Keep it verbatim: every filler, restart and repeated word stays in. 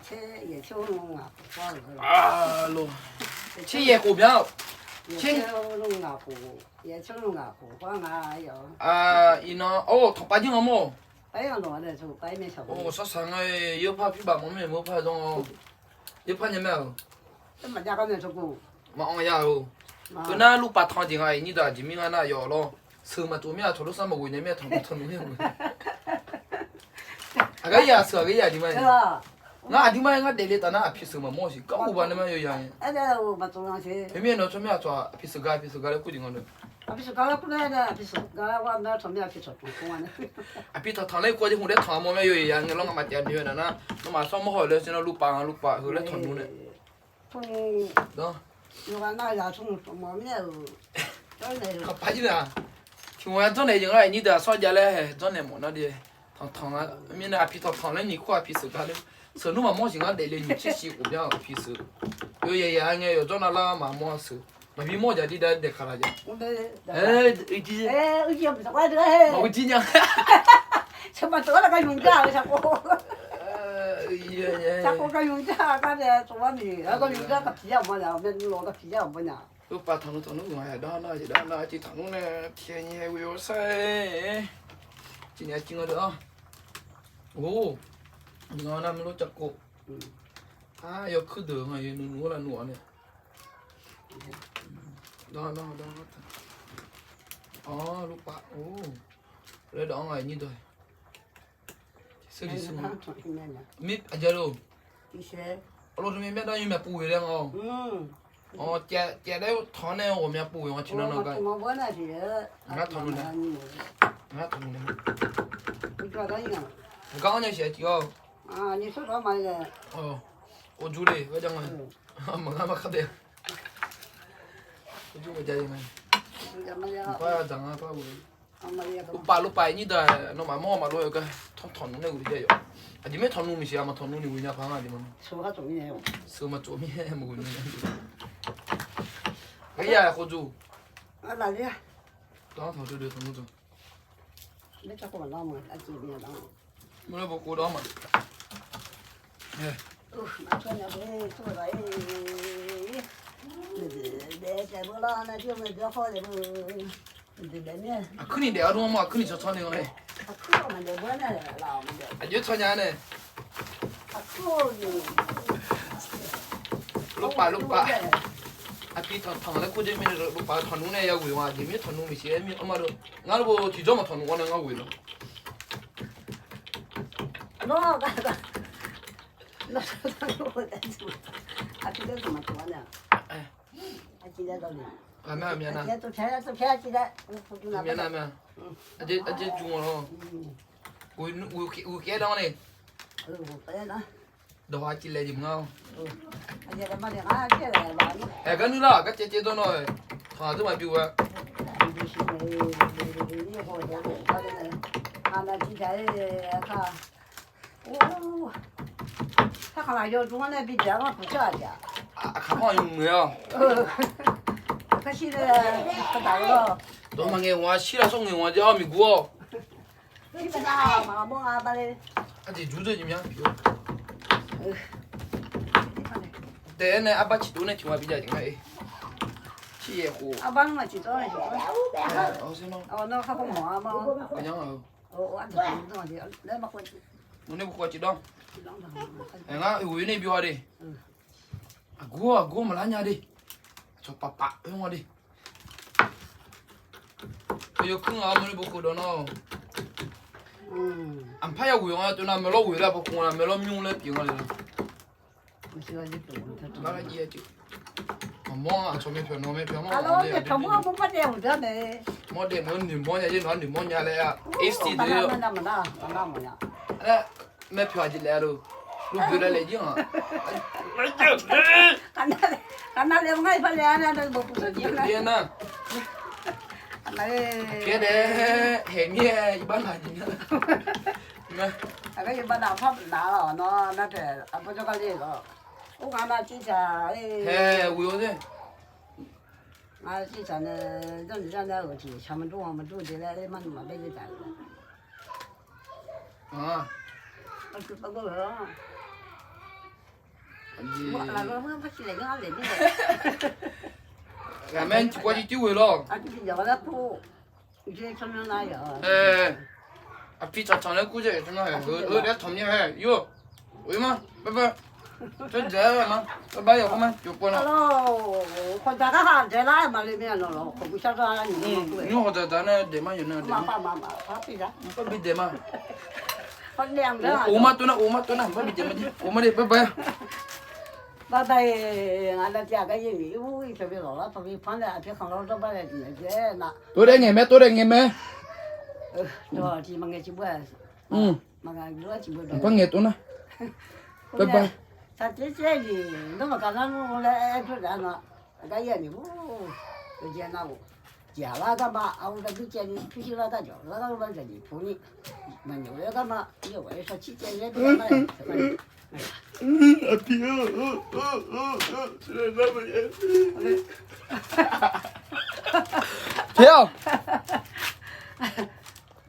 Tser yaeq tser ngaq khof, tser yaeq khof byan-awq. Iqnan or tanqpav jir ngar mawr-awq. Or sar saq nga, yawpar pyur baf mawr mae, mawr par zanr-awq. Yawpar nya mae-awq. Maqanr-a-awq. Heunar luvpav tanq jeq nga-iq nyir deuq aqjeq mir ngar nar yawf lawr. Sheuq maqtsov mir-a, tawq lor sar maqghoe nya mir-a, tanq mr tanq nmr-a. Aqgar ya sheuq aqgar ya aqduimaf-iq. Ngar aqduimaf-iq ngar daefle taf nar aqpi sheuq maqmawr siq, gar ghov ba nae ma yawya-a. Heumir-aer nawq tsawrmyanr aqcawq aqpi sheuq gar, aqpi sheuq gar laer kur jeq nga deuq. Aqpi tanqtanq laer kur-a jeq hmq daer tanq-a mawr mae yawya ngae lawr, ngamaf taef-a noeq-aer nar nar, nawmaf sawr mawr haw-eu laer sar nar luvpav nga luvpav heu laer tanq nmr nae. Tanqpav jir nae-aq, tiq ghaq-aer dzawrnaeq jeq nga-iq nyir deuq-aq sawr jav laer hae dzawrnaeq mawf nar de. Tanqtanq-a mirnae aqpi tanqtanq laer nyiq kur aqpi sheuq gar laer. Sheuq nmr maqmawr siq ngar daefle nyiq tser shiq khof byan-awq aqpi sheuq. Yawya ya ngae yawdzawr navlar maqmawr-a sheuq. Maqbi mawr jaq dir dav daeq kaq laf jav. Uiqjir, uiqjir nya. Luvpav tanq nmr tanq nmr-a, dar nar jeq dar nar jeq tanq nmr nae tiq nyae ghoe-awr sar-aer. Tiq nyae tiq nga deuq-a. Or, nar mr lor cavkov. Ar, yawkuir deuq nga yawnuq nuq-awr lavnuq-awq nae. Dar nar dar nar taq. Or, luvpav or. Laer dawq-anr nga-iq nyir dawq. Mir aqjeq lof. Arlawr teu mir myar dar nymr myaq puv ghoe laer nga-awq. Awq, caev laer tanq nae ghawqmya puv ghoe nga tiqnan nan gar. Ngar tanq nmr nae. Ngar tanq nmr nae. Gar-anr nya siq-a tiq-awr. Awq, ghawqjur le gar jar nga. Maqngar ma kar daef. Ghawqjur ghawqja le nga. Par dzaq nga par ghoe. Luvpav luvpav-iq nyir deuq-aq nawmaf mawr maqlof-aer gar tanqtanq nmr nae ghoe jav-awq. Aqjeq mir tanq nmr maqsiq-a, maqtanq nmr ni ghoe nya par nga aqjeq ma. Sheuq maqtsof mir-a maqghoe nya. Gharya khof dzuq. Tanq tanq deuq deuq tanq nmr dzuq. Mr laer bawqkhof dawr ma. Aqkuir ni daef-awr dmr ma, aqkuir ni tsawrtsawr ni-a. Aqjox tsawrnya nae. Lorpav lorpav. Aqpi tanqtanq laer kur jeq mirnae lorpav tanqnmr nae yaghoe-a, aqjeq mir tanqnmr maqsiq-aer mir-anr ma deuq. Ngar lor tiqjawr maqtanqnmr-awr nae ngar ghoe lawr. Aqjeq jur-a lawr. Ghoe kaer dar-awr nae. Dawqha civ laeq jeq mq ngar-awr. Aer, gar nuir lar, gar caev caev dawr nawr-aer, tanq aqduimaf byov-a. Aqkaq par-aq yawmuiq-awr. Dawqma ngaeq ghaq-a shir lar sawr ngaeq ghaq-a jeq-awr miqgur-awr. Aqjeq jur deuq jeq mya pyeuf-awr. Taef-aer nae arbar ciqdov nae tiq ghaq bi jav jeq nga-e. Ciq yaeq khof. Maqnya-a. Mawrnae bawqkhof ciq dawr. Aer, ngar oeq nae byov-a de. Aqgur aqgur maqlar nya de. Aqcawq paf paf-aer nga de. Yawkuir nga mawrnae bawqkhof dawq nawr. Aqpar yaghoe nga tov nar maeqlawr ghoe laer bawqkhof nga maeqlawr mymr laer pyeuf nga le. Maqmawr-a, aqcawq myavpyawq nawq myavpyawq mawr. Mawr daef mawr noeqmawr nya-aer nawq-anr noeqmawr nya laer-a. Aer, myavpyawq aqjeq laer-a lof. Luf geuf laer laeq jir-aq. Nar, kaer daef haeq mir-aer iqbax naq jeq nar. Hae, ghoe-awr te. Ngar cirsaq nae zanr-euq zanr nar-euq tiq shaq maqdur-a maqdur de laer ler mar nmr maqbae le taq-euq. Ghaqmaer tiqpov jir tiq ghoe lawr. Aqpiq tsaqtsaq laer kur jaeq teu nar-ae, heu daef-aer tanq mir-aer yur-awq. Oe ma, bye bye. Tsawrjeuq-aer ma, bye bye yawqkhof ma, yawqpov na. Nymr hawq dzaqdzaq nae daef ma yawqnan daef ma. Par bi daef ma. Of ma tov nar, of ma tov nar, par bi daef ma jir, of ma de, bye bye. Bye bye. Tov daef ngaeq mae, tov daef ngaeq mae. Par ngaeq tov nar. Bye bye. Aqpiq-or, tiq-awq.